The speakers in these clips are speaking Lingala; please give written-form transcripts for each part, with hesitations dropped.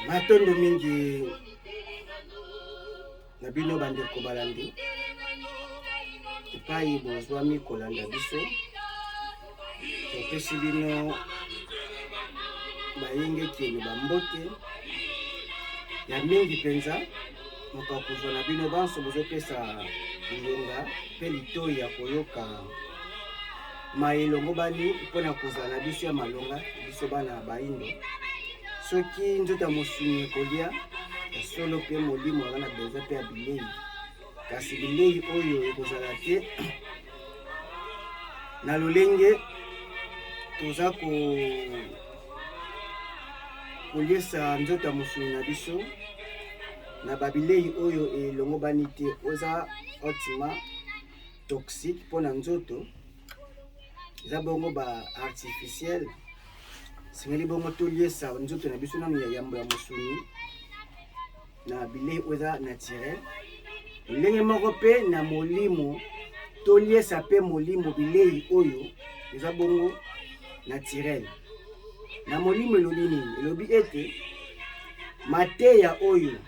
Matondo mingi na bino bandeko balandi epai bozwami kolanda biso. Topesi bino bayengekeni bambote ya mingi mpenza moto akozwa na bino banso bozopesa ngonga mpe litoi ya koyoka maelongobani mpo na kozala na biso ya malonga biso bana baindo. Soki nzoto ya mosuni ekolia ya solo mpe molimo aza na besoin mpe ya bilei, kasi bilei oyo ekozala te na lolenge toza ko koliesa nzoto ya mosuni na biso na babilei oyo elongobani te, oza hautement toxique mpo na nzoto, eza bongo ba artificiel. Esengeli bongo toliesa nzoto na biso nanu ya yambo ya mosuni na bilei oyo eza naturel. Ndenge moko mpe na molimo, toliesa mpe molimo bilei oyo eza bongo naturel. Na molimo elobi nini? Elobi ete mateya oyo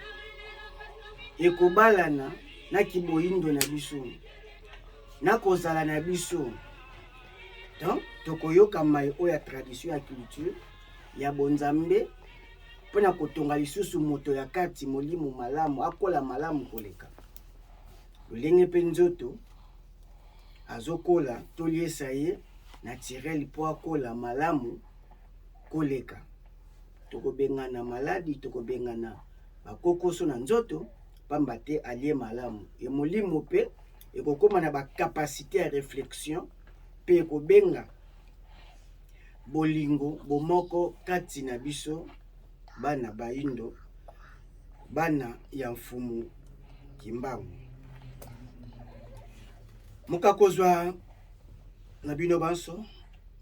ekobalana na kiboyindo na biso na kozala na biso, donc tokoyoka mai oyo ya tradition ya culture ya bonzambe mpo na kotonga lisusu moto ya kati, molimo malamu akola malamu koleka lolenge mpe nzoto azokola, toliesa ye naturel mpo akola malamu koleka. Tokobengana maladi, tokobengana bakokoso na nzoto pamba te alie malamu. E molimo mpe ekokoma na bacapacité ya réflexion mpe ekobenga bolingo bomoko kati na biso bana baindo, bana ya Mfumu Kimbangu. Mokakozwa na bino banso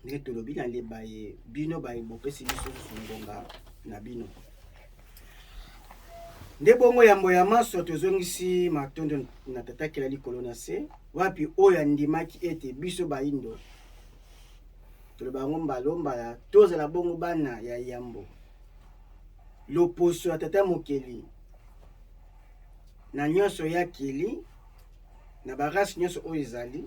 ndenge tolobi na lebaye bino baye bopesi biso ngonga na bino. Nde bongo yambo ya manso tozongisi matondo na Tata Kela likolo na se, wapi oyo andimaki ete biso baindo toloba yango mbala mbala, tozala bongo bana ya yambo loposo ya Tata Mokeli na nyonso ya keli na ba race nyonso oyo ezali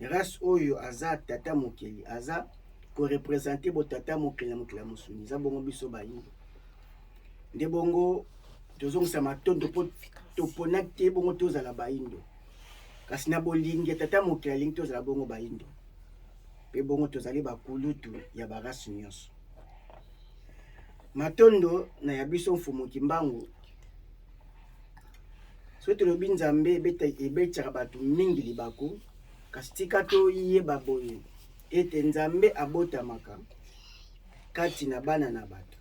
race oyo aza Tata Mokeli aza korepresente botata Mokeli na mokili ya mosuni, eza bongo biso baindo. Nde bongo tozongisa matondo mpo toponaki te bongo tozala baindo, kasi na bolingi ya Tata Mokeli alingi tozala bongo baindo, mpe bongo tozali bakulutu ya ba race nyonso. Matondo na ya biso Mfumu Kimbangu. Soki tolobi Nzambe ebetaka bato mingi libaku, kasi tika toyeba boye ete Nzambe abotamaka kati na bana na bato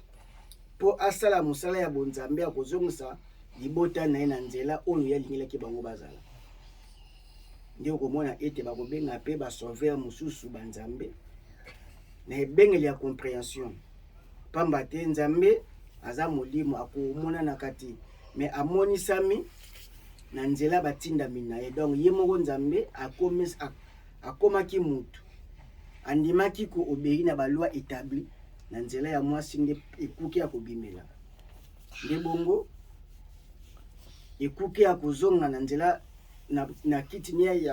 mpo asala mosala ya bonzambe ya kozongisa libota na ye na nzela oyo ye alingelaki bango bazala. Nde okomona ete bakobenga mpe basauveur mosusu banzambe na ebengeli ya comprehension, pamba te Nzambe aza molimo, akomonanaka te, me amonisami na nzela batindami na ye. Donc ye moko Nzambe akomaki mutu, andimaki koobéir na baloi établi na nzela ya mwasi, nde ekuke ya kobimela. Nde bongo ekuke ya kozonga na nzela na kiti nie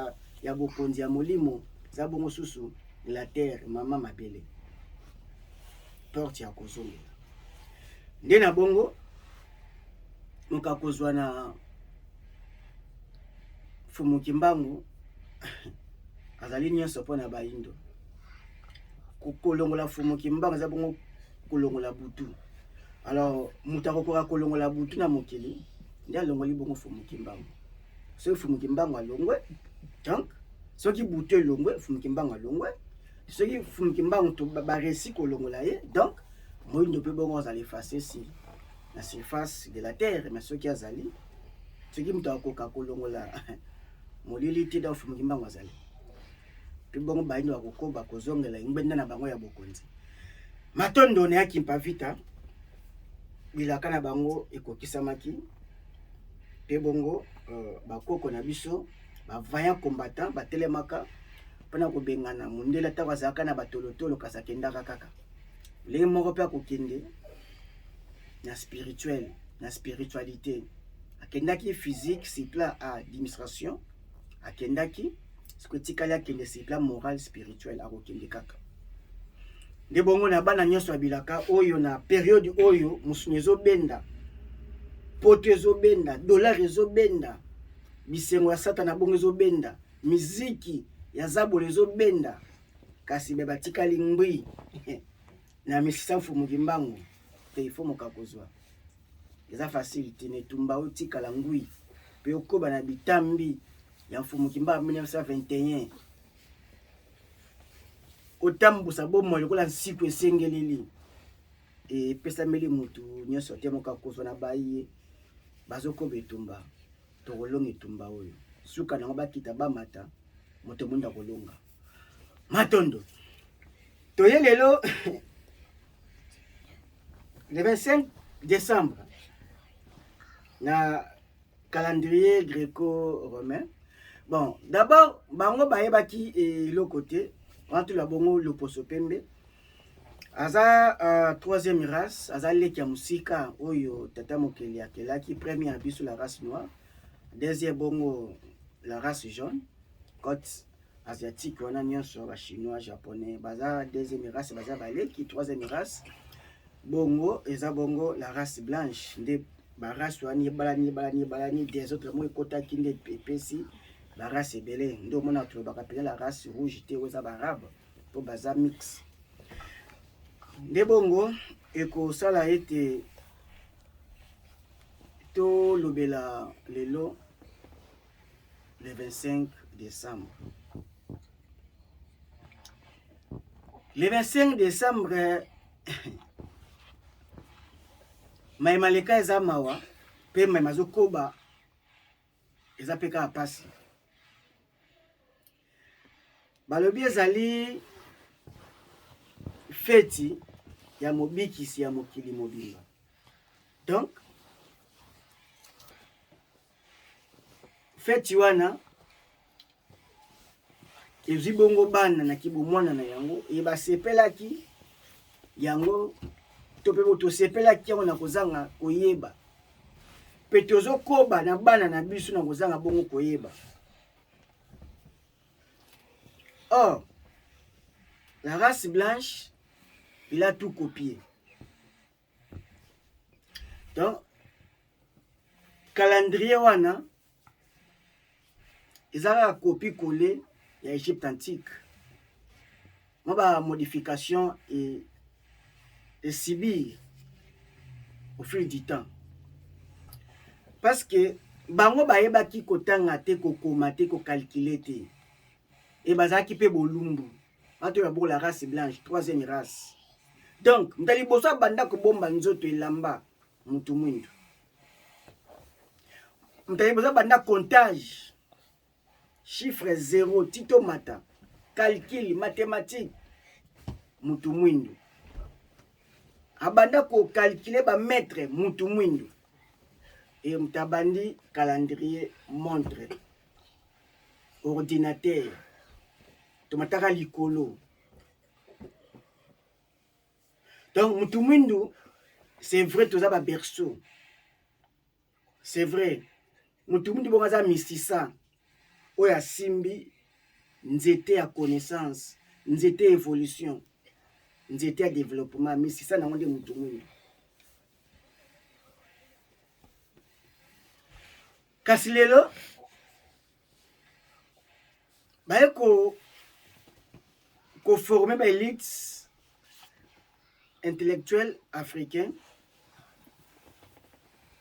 ya bokonzi ya molimo eza bongo susu la terre, mama mabele, porte ya kozongela. Nde na bongo moka kozwa na Mfumu Kimbangu azali nyonso mpo na baindo. Kolongola Mfumu Kimbangu eza bongo kolongola butu. Alors moto akokoka kolongola butu na mokili nde alongoli bongo Mfumu Kimbangu. Soki Mfumu Kimbangu alongwe, donc soki butu elongwe, Mfumu Kimbangu alongwe. Soki Mfumu Kimbangu baresi kolongola ye, donc moyindo mpe bongo azala efface si na surface de la terre. Mais soki azali, soki moto akoka kolongola molili te, donc Mfumu Kimbangu azali mpe bongo bayindo bakokoba kozongela ngbenda na bango ya bokonzi. Matondo na ya Kimpa Vita, bilaka na bango ekokisamaki mpe bongo bakoko na biso bavaillant combattant batelemaka mpona kobengana mondele ntango azalaka na batolotolo, kasi akendaka kaka ndenge moko mpe akokende. na spirituel, na spiritualité. Akendaki physique sur plan administration, akendaki siko etikali akende sur plan moral spirituel, akokende kaka nde bongo na bana nyonso ya bilaka oyo na periode oyo mosuni ezobenda, poto ezobenda, dollar ezobenda, bisengo ya satana bongo ezobenda, miziki ya zabolo ezobenda, kasi be batikali ngwi na misisa Mfumu Kimbangu te. Ifo moka kozwa eza facile te na etumba otikala ngwi mpe okoba na bitambi ya Mfumu Kimbangu 1921, otambusa bomoi lokola nsiku esengeleli epesameli mutu nyonso te. Moka kozwa na baye bazokoba etumba, tokolonga etumba oyo, suka nango bakita bamata, moto mwindu akolonga. Matondo. Toye lelo le 25 décembre na calendrier gréco-romain. Bon, d'abord bango bayebaki eloko te wana. Tola bongo loposo pembe aza troisième race, aza leki ya mosika oyo tata mokeli akelaki. Première biso la race noire, deuxième bongo la race jaune, côte asiatique wana nyonso, bachinois, japonais, baza deuxième race, baza baleki. Troisième race bongo eza bongo la race blanche. Nde barace wana ebalani, ebalani, ebalani, des autres mo ekotaki nde epesi barace ebele. Nde omona tolobaka mpenza la race rouge te, oyo eza baarabe mpo baza mix. Nde bongo ekosala ete tolobela lelo le 25 décembre. Le 25 décembre, mayema leka eza mawa mpe mayema azokoba eza mpe kaka mpasi. Balobi ezali feti ya mobikisi ya mokili mobimba. Donc feti wana ezwi bongo bana na kibomwana na yango e basepelaki yango to mpe tosepelaki yango na kozanga koyeba, mpe tozokoba na bana na biso na kozanga bongo koyeba. Or la race blanche, il a tout copié. Donc calendrier wana eza kaka copie colle ya Égypte antique, mwa bamodification esubir au fil du temps, parce que bango bayebaki kotanga te, kokoma te, kocalculer te, e bazalaki mpe bolumbu. Bato ya la race blanche, troisième race. Donc moto ya liboso abanda kobomba nzoto elamba, mutu mwindu. Moto ya liboso abanda comptage, chiffre 0 tito mata, calcul mathématique, mutu mwindu. Abanda kocalculer bamètre, mutu mwindu. E moto abandi calendrier, montre, ordinateur, tomataka likolo. Donc mutu mwindu, c'est vrai, toza baberceau, c'est vrai. Mutu mwindu bongo aza misisa oyo asimbi nzete ya connaissance, nzete ya évolution, nzete ya développement. Misisa nango nde mutu mwindu. Kasi lelo baye koformer baélite intellectuelle africain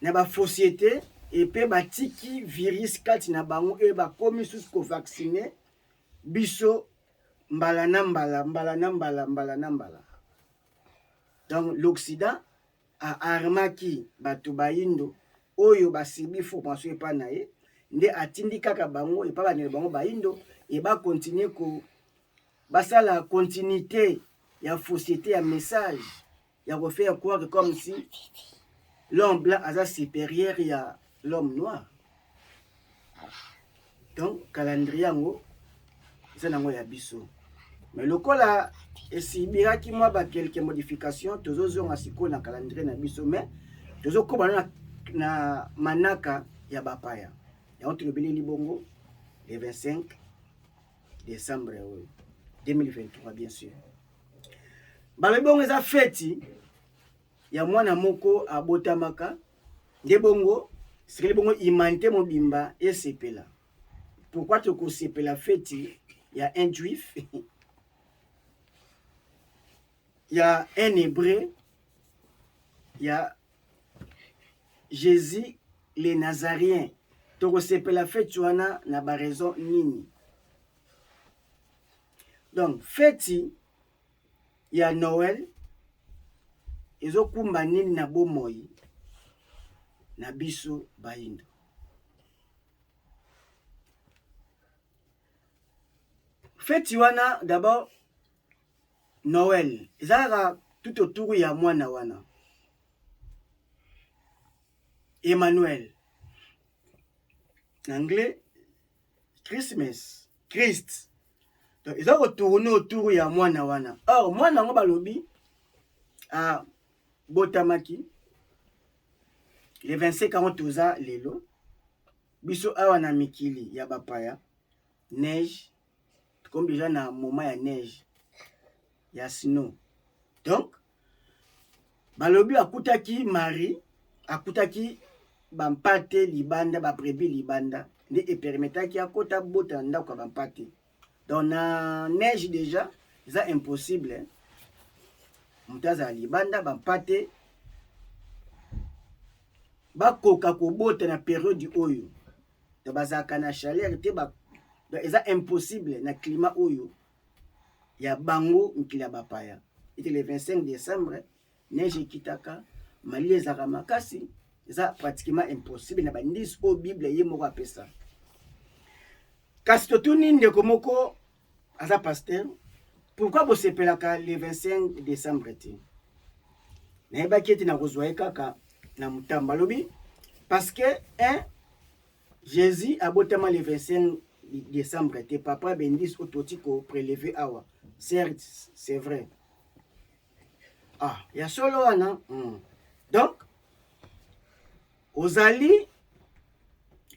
na basociété epe batiki virus kati na bango oyo bakomi susu kovacciner biso mbala na mbala, mbala na mbala, mbala na mbala. Donc l'Occident aarmaki bato bayindo oyo basibi formation epai na ye, nde atindi kaka bango epai bandeko bango bayindo e bacontinuer ko basala continuité ya société ya message ya kofaire croire comme si l'homme blanc aza supérieur ya l'homme noir. Donc calendrier yango eza nango ya biso. Mais lokola esibiraki mwa ba quelques modifications, tozozonga sikoyo na calendrier na biso, mais tozokoba na, na manaka ya bapaya. Yango tolobeleli bongo le 25 décembre oyo 2023 bien sûr. Balobi bongo eza feti ya mwana moko abotamaka nde bongo esengeli bongo humanité mobimba esepela. Pourquoi tokosepela feti ya un juif ya un hébreu ya Jésus le Nazarien? Tokosepela feti wana na ba raison nini? Donc feti ya Noël ezokumba nini na bomoi na biso bayindo? Feti wana d'abord Noël eza kaka tout autour ya mwana wana Emmanuel, na anglais Christmas, Christ. Donc eza ko tourner autour ya mwana wana. Or mwana yango balobi abotamaki le 25 yango toza lelo biso awa na mikili ya bapaya neige tokomi deja na moment ya neige ya snow. Donc balobi akutaki Marie, akutaki bampate libanda, babrebi libanda, nde epermetaki akota bota na ndako ya bampate. Donc na neige deja eza impossible moto azala libanda, bampate bakoka kobota na periode oyo. Donc bazalaka na chaleur te, ba, donc eza impossible na climat oyo ya bango mikili ya bapaya. Ete le 25 décembre neige ekitaka, malili ezalaka makasi, eza pratiquement impossible na bandisi oyo Bible ye moko apesa. Kasi totuni ndeko moko aza pasteur, pourquoi bosepelaka le 25 décembre te? Nayebaki ete nakozwa ye kaka na motamba. Alobi parce que un Jésus abotama le 25 décembre te, papa bendis oyo toti ko prélever awa. Certes, c'est vrai. Ah, ya solo wana. Donc ozali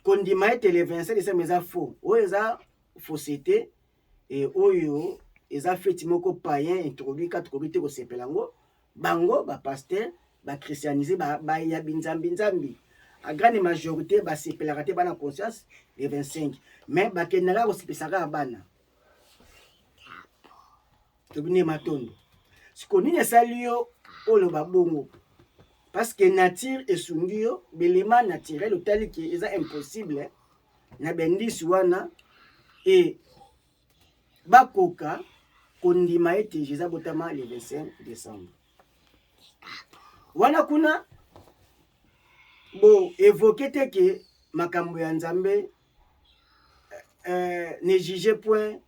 kondima ete le 25 décembre eza faux. Oyo eza fausseté et oyo eza feti moko païen introduit kati koki te kosepela yango. Bango ba pasteur ba christianiser ba ba ya binzambi nzambi. A grande majorité ba sepelaka te bana conscience le 25, mais bakendaka kosepesaka bana. Tobine matondo. Siko nini esali yo oloba bongo? Parce que nature esungi yo, belema naturel otali ke eza impossible na bendisi wana e bakoka kondima ete Jésus abotama le 25 décembre. Wana kuna bo évoquer te ke makambo ya Nzambe ne jugez point,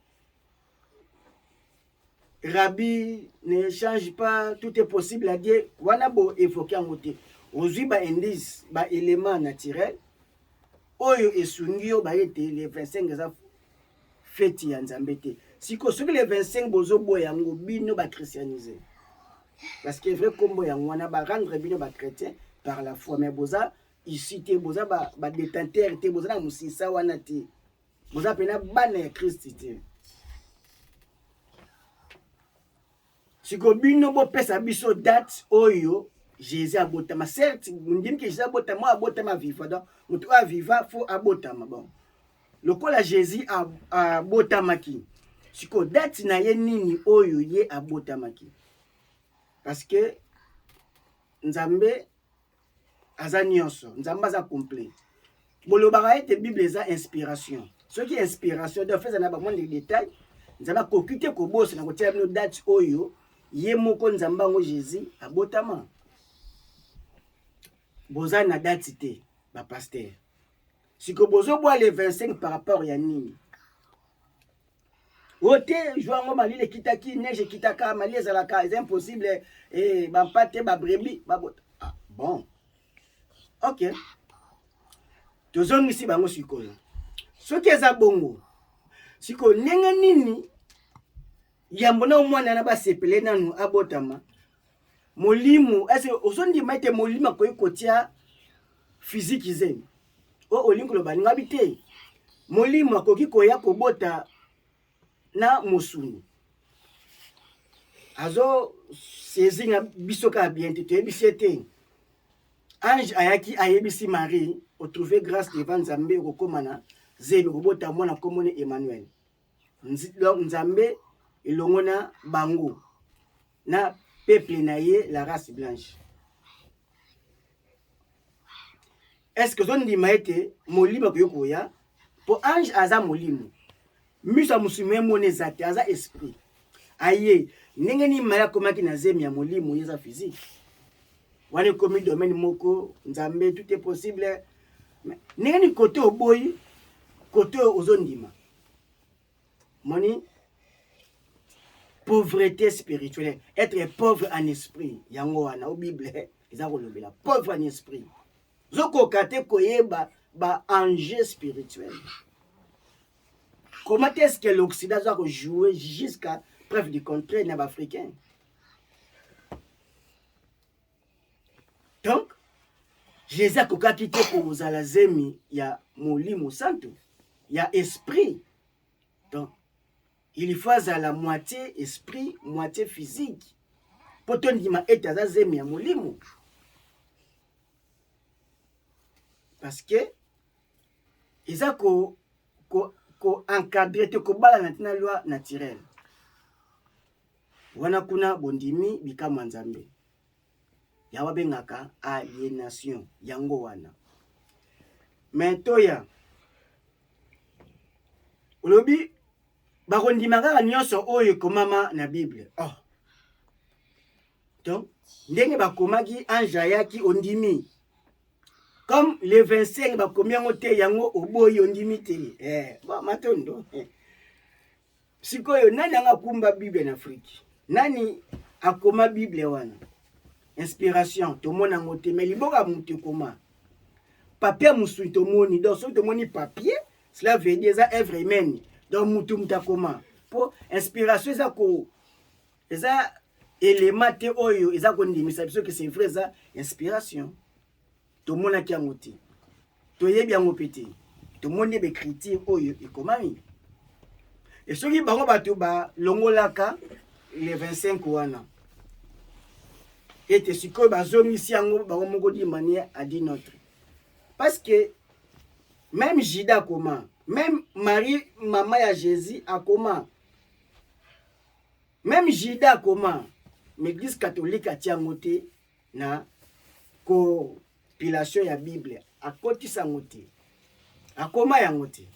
Rabbi ne change pas, tout est possible à Dieu. Wana bo évoquer yango te. Ozwi ba indice, ba éléments naturels oyo esungi yo ba ete le 25 eza feti ya Nzambe te. Siko soki le 25 bozoboya yango bino ba christianiser. Parce que vrai kombo yango wana ba rendre bino ba chrétien par la foi, mais boza ici te, boza ba, ba détenteur te, boza na musisa wana te. Boza pena bana ya Christ te. Siko bino bopesa biso date oyo Jésus abotama. Certes, ndimi ke Jésus abotama, abotama vivant. Donc, moto oyo aviva faut abotama. Bon. Lokola Jésus abotamaki. Siko date na ye nini oyo ye abotamaki? Parce que Nzambe aza nyonso, Nzambe aza complet. Bolobaka ete Bible eza inspiration. Soki inspiration, donc feza na ba moindre détail, Nzambe akoki te kobosana kotia bino date oyo ye moko Nzambe yango Jésus abotama. Boza na date te, ba pasteur. Siko bozobwa le 25 par rapport ya nini? Oyo te jour yango malili ekitaki, neige ekitaka, malili ezalaka, eza impossible, eh, bampate ba brebis babota. Ah, bon. Ok. Tozongisi bango sikoyo. Soki eza bongo, sikoyo ndenge nini Yambo na mwana na basepele nanu abotama, molimo ese ozondima ete molimo akoki kotia physique zemi? O olingi koloba ngabi te, molimo akoki koya kobota na mosuni. Azo saisir na biso kaka bien te, toyebisi ye te. Ange ayaki ayebisi Marie, otrouve grâce devant Nzambe, okokoma na zemi, okobota mwana kombo ne Emmanuel. Donc Nzambe elongo na bango na peuple na ye la race blanche. Est-ce que ozondima ete molimo akoki koya? Po ange aza molimo, miso ya mosuni emona eza te, aza esprit. Aye ndenge nini Marie akomaki na zemi ya molimo, ye eza physique? Wana ekomi domaine moko Nzambe, tout est possible. Ndenge nini kote oboyi, kote ozondima? Moni pauvreté spirituelle, être pauvre en esprit, yango wana o Bible eza kolobela pauvre en esprit. Zokoka te koyeba ba enjeux spirituels. Comment est-ce que l'Occident aza kojouer jusqu'à preuve du contraire na baafricain? Donc Jésus akokaki te kozala zemi ya Molimo Santo, ya esprit. Donc il faut azala moitié esprit, moitié physique, po tondima ete aza zemi ya molimo. Parce que eza ko ko ko encadrer te, kobalana te na loi naturelle. Wana kuna bondimi bikamwa Nzambe. Yango babengaka alienation, yango wana. Mais toya olobi bakondima kaka nyonso oyo ekomama na Bible. Oh. Donc ndenge bakomaki ange ayaki ondimi. Comme le 25 bakomi yango te, yango oboyi ondimi te. Eh, bon, matondo. Eh. Sikoyo nani anga akumba Bible na Afrique? Nani akoma Bible wana? Inspiration tomona yango te, mais liboka ya moto ekoma. Papier mosuni tomoni, donc soki tomoni papier, cela veut dire eza œuvre humaine. Donc mutu mutu akoma. Po inspiration eza ko eza élément te oyo eza kondimisa biso que c'est vrai eza inspiration. Tomonaki yango te, toyebi yango mpe te, tomoni ba écriture oyo ekomami. E soki bango bato balongolaka le 25 wana ete sikoyo bazongisi yango bango moko d'une manière à d'une autre, parce que même Judas akoma, même Marie mama ya Jésus akoma, même Judas akoma, mais l'église catholique atia yango te na compilation ya Bible, akotisa yango te, akoma yango te.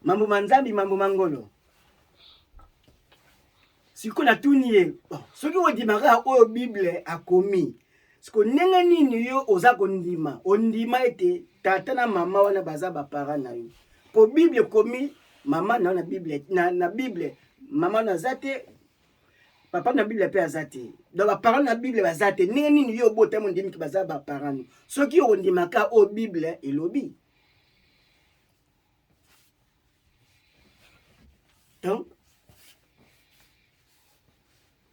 Mambo ma Nzambi, mambo ma ngolo. Sikoyo natuni ye, bon, soki ondimaka oyo Bible akomi, siko ndenge nini yo oza kondima, ondima ete tata na mama wana baza ba parents na yo? Po Bible ekomi mama na yo na Bible, na Bible mama na aza te, papa na Bible pe aza te. Donc ba parents na Bible baza te. Ndenge nini yo obotami ondimi ke baza ba parents no? Soki okondimaka oyo Bible elobi. Donc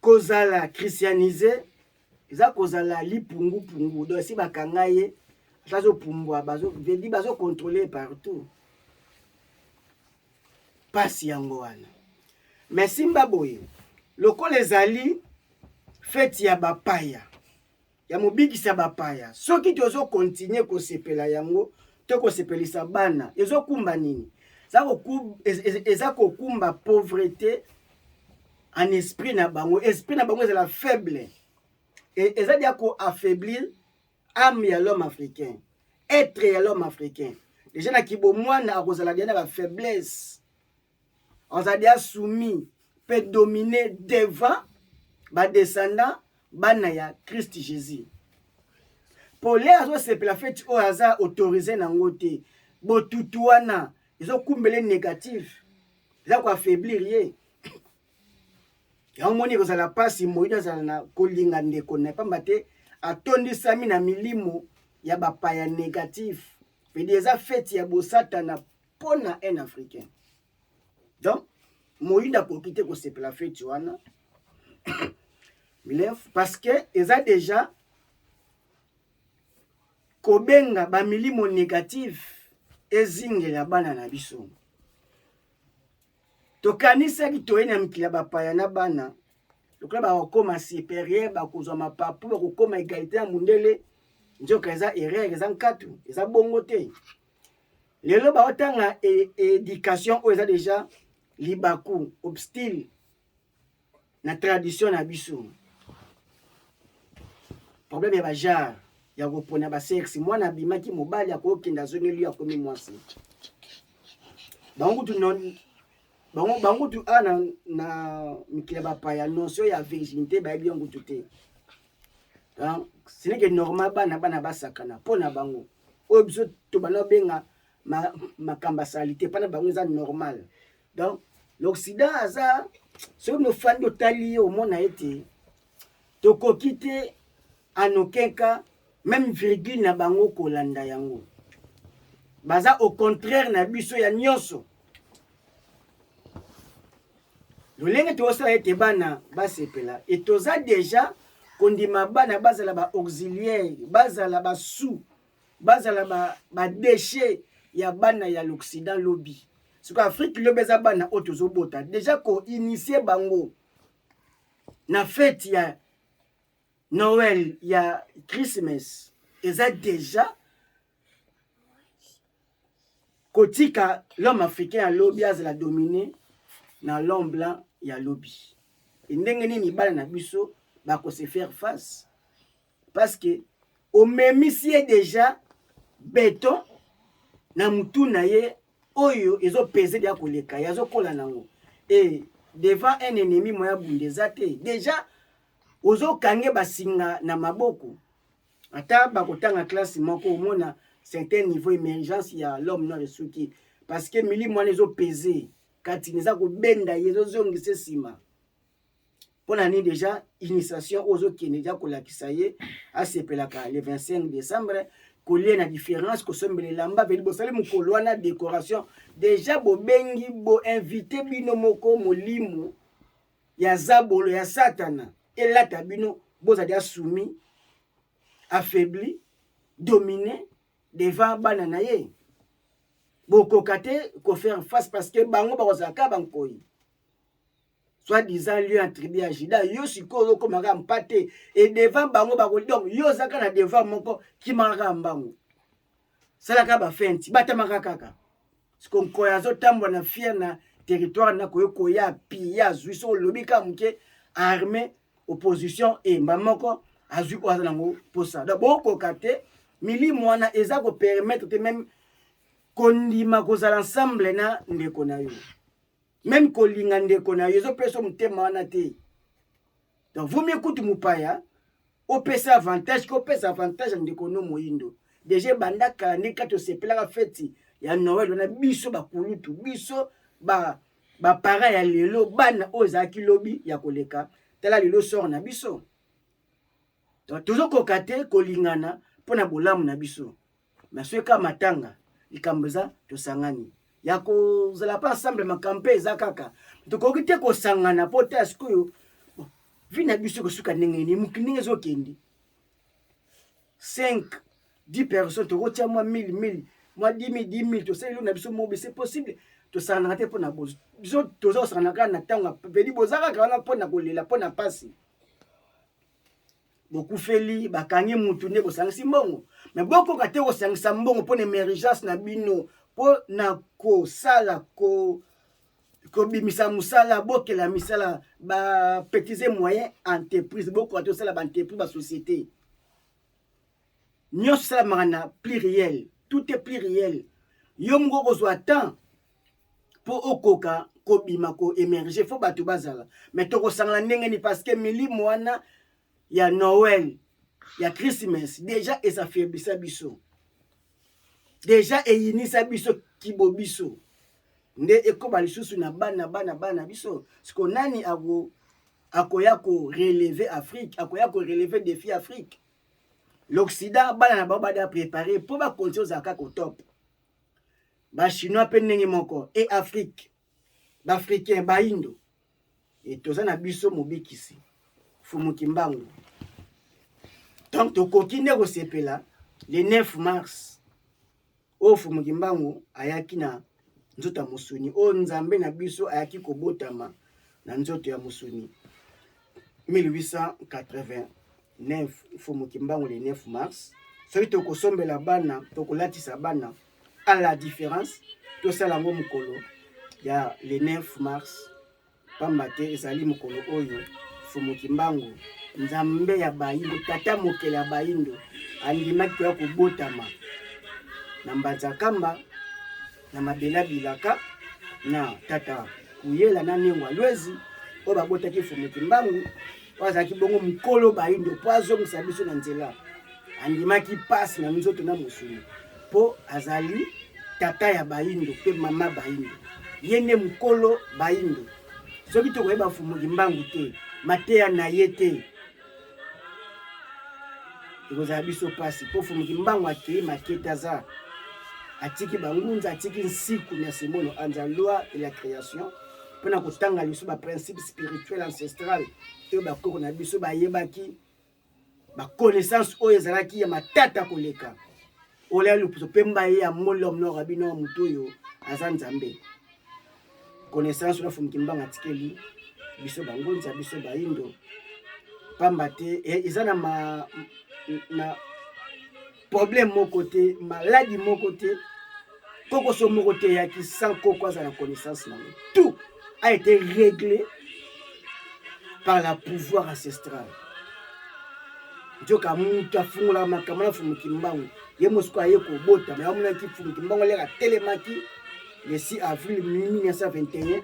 kozala christianise eza kozala lipungupungu. Donc si bakanga ye azopumbwa, bazo vedi bazo contrôler partout. Pasi yango wana. Mais simba boye, lokola ezali feti ya bapaya, ya mobikisa bapaya, soki tozo continuer kosepela yango to kosepelisa bana, ezokumba nini? Eza kokumba pauvreté en esprit na bango. Esprit na bango ezala faible. Eza dia ko affaiblir âme ya l'homme africain, être ya l'homme africain. Déjà na kibomwana akozala dia na ba faiblesse, akozala dia soumis pe dominé devant ba descendants bana ya Christ Jésus. Pole azosepela feti oyo aza autorisé nango te, botutu wana ezokumbele négatif, eza koaffaiblir ye. Yango moni ekozala mpasi moyindo azala na kolinga ndeko na ye, pamba te atondisami na milimo ya bapaya négatif. Pedi eza feti ya bosatana mpo na un africain. Donc moyindo akoki te kosepela feti wana parce que eza deja kobenga bamilimo negative ezingela bana na biso. Tokanisaki toye na mikili ya bapaya na bana lokola bakokoma superieur, bakozwa mapapu, bakokoma egalite ya mundele. Nzoka eza erreur, eza nkatu, eza bongo te. Lelo baotanga e, education oyo eza deja libaku obstile na tradition na biso. Problème ya bagenre ya kopona basexe, mwana abimaki mobali akokende azongeli yo akomi mwasi. Bango kutu non, bango bango kutu a na, na mikili ya bapaya notion ya virginité bayebi yango kutu te. Donc ce n'est que normal bana bana basakana mpo na bango oyo biso tobanda kobenga makambo ya salite mpo na bango eza normal. Donc l'Occident aza soki nofandi otali ye omona ete tokoki te en aucun cas même virgule na bango kolanda yango, baza au contraire na biso ya nyonso. Lolenge tokosala ete bana basepela e toza deja kondima bana bazala ba auxiliaire, bazala ba sous, bazala ba, ba déchet ya bana ya l'Occident lobi. Sikoyo Afrique lobi eza bana oyo tozobota deja ko initier bango na fete ya Noël ya Christmas eza deja kotika l'homme africain ya lobi azala domine na l'homme blanc ya lobi. E ndenge nini bana na biso bako se faire face parce que omemisi ye deja beton na mutu na ye oyo ezo pese deja koleka ye azokola nango e devant un ennemi moya bunda eza te deja ozokange basinga na maboko ata bakotanga classe moko omona certain niveau emergence ya l'homme noir esuki parce que milimo wana ezopese kati eza kobenda ye ezozongisa nsima mpo na nini deja initiation oyo ozokende deja kolakisa ye asepelaka le 25 décembre kolia na différence kosombela elamba veli bosali mokolo wana décoration deja bobengi boinvite bino moko molimo ya zabolo ya satana elata bino bozali asoumis affaibli domine devant bana na ye bokoka te kofaire face parce que bango bakozala kaka bankoyi soit disant lieu en tribu ya Juda yo sikoyo ozokoma kaka mpate e devant bango bako donc yo oza kaka na devoir moko kimaka kaka mbango salaka bafenti batamaka kaka siko nkoyo azotambola na fier na territoire na koyo koya piye azwi so olobi kaka moke armée opposition emba moko azwi oyo aza nango mposa donc bokoka te milimo wana eza kopermettre te meme kondima kozala ensemble na ndeko na yo meme kolinga ndeko na yo ezopesa motema wana te donc vaut mieux kutu mopaya opesa avantage ke opesa avantage ya ndeko no moyindo deja ebanda kala ndenge kati osepelaka feti ya noel wana biso bakulutu biso ba baparent ya lelo bana oyo ezalaki lobi ya koleka tala lelo sort na biso tozokoka te kolingana mpo na bolamu na biso mais soki kaka matanga likambo eza tosangani ya kozala mpe ensemble makambo mpe eza kaka tokoki te kosangana mpo te sikoyo vi na biso ekosuka ndenge nini mokili ndenge ezokende 5 10 personnes tokotia mwa 1000 1000 mwa 10 000 10 000 tosali eloko na biso mobi c'est possible tosanganaka te mpo na biso toza kosangana kaka na ntango peli boza kaka wana mpo na kolela mpo na mpasi bokufeli bakangi mutu nde bosangisi mbongo me bokoka te kosangisa mbongo mpo na emergence na bino mpo na kosala ko kobimisa mosala bokela misala ba petits et moyen entreprise bokoka te kosala ba entreprise ba société nyonso esalamaka na pluriel tout est pluriel yo moko okozwa temps mpo okoka kobima ko emerger fo bato bazala mais tokosangana ndenge nini parce que milimo wana ya noel ya christmas deja esafaiblisa biso deja eyinisa biso kibo biso nde ekoba lisusu na bana bana bana biso siko nani ako akoya ko relever Afrique akoya ko relever défi Afrique l'Occident bana na bango bada préparer mpo bakontinue ozala kaka au top ba chinois mpe ndenge moko e Afrique. Baafricain, Bayindo, e toza na biso mobikisi Fumu Kimbangu. Donc tokoki nde kosepela le 9 mars oyo Fumu Kimbangu ayaki na nzoto ya mosuni, oyo Nzambe na biso ayaki kobotama na nzoto ya mosuni 1889 Fumu Kimbangu le 9 mars. Soki tokosombela bana, tokolatisa bana à la différence, tosala yango mokolo ya le 9 mars, pamba te ezali mokolo oyo Fumu Kimbangu, Nzambe ya Bayindo, tata mokeli ya Bayindo, andimaki koya kobotama na Mbanza-Kamba, na mabele ya bilaka na tata Kuyela na Nengwa Lwezi, oyo babotaki Fumu Kimbangu, oyo azalaki bongo mokolo Bayindo mpo azongisa biso na nzela. Andimaki pasi na nzoto na mosuni mpo azali tata ya Bayindo mpe mama Bayindo. Ye nde mokolo Bayindo. Soki tokoyeba Mfumu Kimbangu te, mateya na ye te, ekozala biso pasi mpo Mfumu Kimbangu akei makete aza atiki bangunza, atiki nsiku na simono anza loi de la création mpo na kotanga lisusu ba principe spirituel ancestral oyo bakoko na biso bayebaki, ba connaissance oyo ezalaki ya matata koleka ola loposo pemba ye ya molom nord abino moto oyo aza Nzambe. Connaissance oyo Mfumu Kimbangu atikeli biso bangunza, biso Bayindo, pamba te eza na ma, na problème moko te, maladi moko te, kokoso moko te eyaki sans koko aza na connaissance nango. Tout a été réglé par la pouvoir ancestral. Nzoka moto afungolaka makambo na Mfumu Kimbangu, ye mosiko aye kobotama, yamonaki Mfumu Kimbangu aleka atelemaki le 6 avril 1921,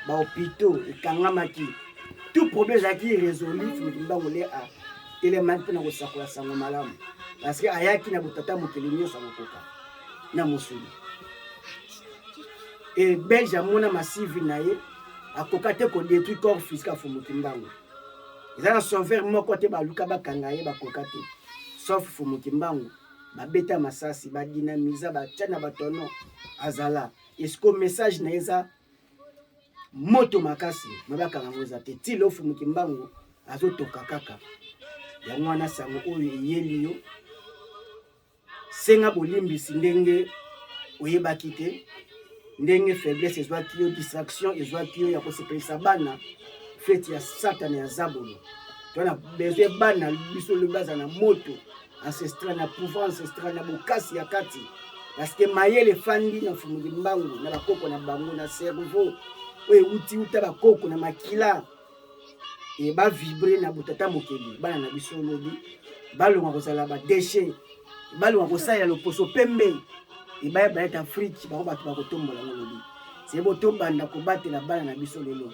bahôpitaux ekangamaki, tout problème ezalaki résolu. Mfumu Kimbangu le atelemaki mpona kosakola sango malamu, parce que ayaki na botata mokili nyonso akokoka na mosuni. E Belge amona masivi na ye akoka te kodétruire corps physique ya Mfumu Kimbangu. Eza na sauveur moko te, baluka bakanga ye, bakoka te, sauf Mfumu Kimbangu. Babeta masasi, badynamiza, batia na batono, azala esiko message na ye eza moto makasi, me bakanga yango eza te. Ti lelo Mfumu Kimbangu azotoka kaka yango wana. Sango oyo eyeli yo, senga bolimbisi ndenge oyebaki te, ndenge faiblesse ezwaki yo, distraction ezwaki yo ya kosepelisa bana, feti ya Satana, ya zabolo. To na besoin bana biso lobi baza na moto ancestral, na pouvoir ancestral, na bokasi ya kati, parce que mayele efandi na Mfumu Kimbangu, na bakoko na bango, na cerveau oyo ewuti uta bakoko na makila e bavibre na botata mokeli. Bana na biso lobi balonga kozala badéchets, balonga kosalela loposo pembe, ebayeba ete Afrique bango bato bakotombola yango lobi. Sebo tobanda kobatela bana na biso lelo.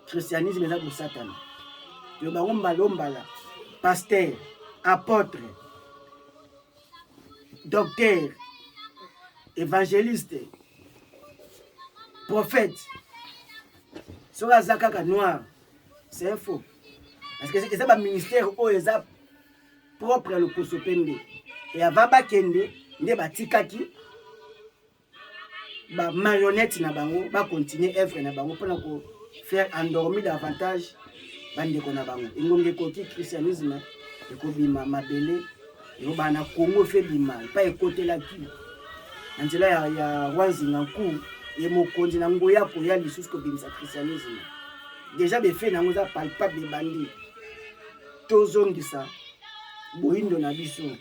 Christianisme eza bosatana, to bango mbala o mbala, pasteur, apôtre, docteur, évangéliste, prophète, soki aza kaka noir, c'est un faux, parce que eza baministère oyo eza propre ya loposo pembe. E ava bakende nde batikaki bamarionnette na bango bacontinue œuvre na bango mpona kofaire endormir davantage bandeko na bango. Engonga ekoki, christianisme ekobima mabele, ekobaa na Congo, efe bima epai ekotelaki na nzela ya roi Nzinga Nku ye mokonzi na nguya koya lisusu kobimisa christianisme. Déjà befe na yango eza palpable, ebandi. Tozongisa boyindo na biso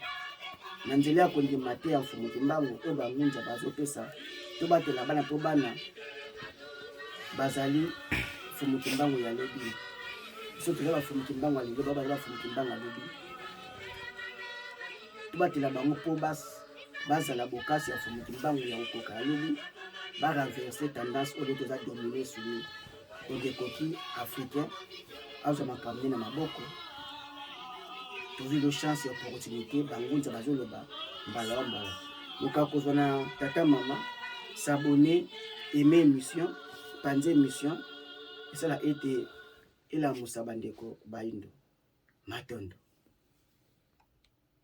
na nzela ya kondima te ya Mfumu Kimbangu oyo bangunza bazopesa. Tobatela bana mpo bana bazali Mfumu Kimbangu ya lobi. Biso toza bafumu Kimbangu ya lelo, bao baza bafumu Kimbangu ya lobi. Tobatela bango mpo bazala bokasi ya Mfumu Kimbangu ya kokoka ya lobi, barenverse tendance oyo toza domine, soumis. Donc ekoki africain azwa makambo nde na maboko. Tozwi lo chance ya opportunité, bangunza bazoloba mbala wa mbala. Moka kozwa na tata mama, s'abonner, aimer émission, panze émission, esala ete elamusa bandeko bayindo. Matondo.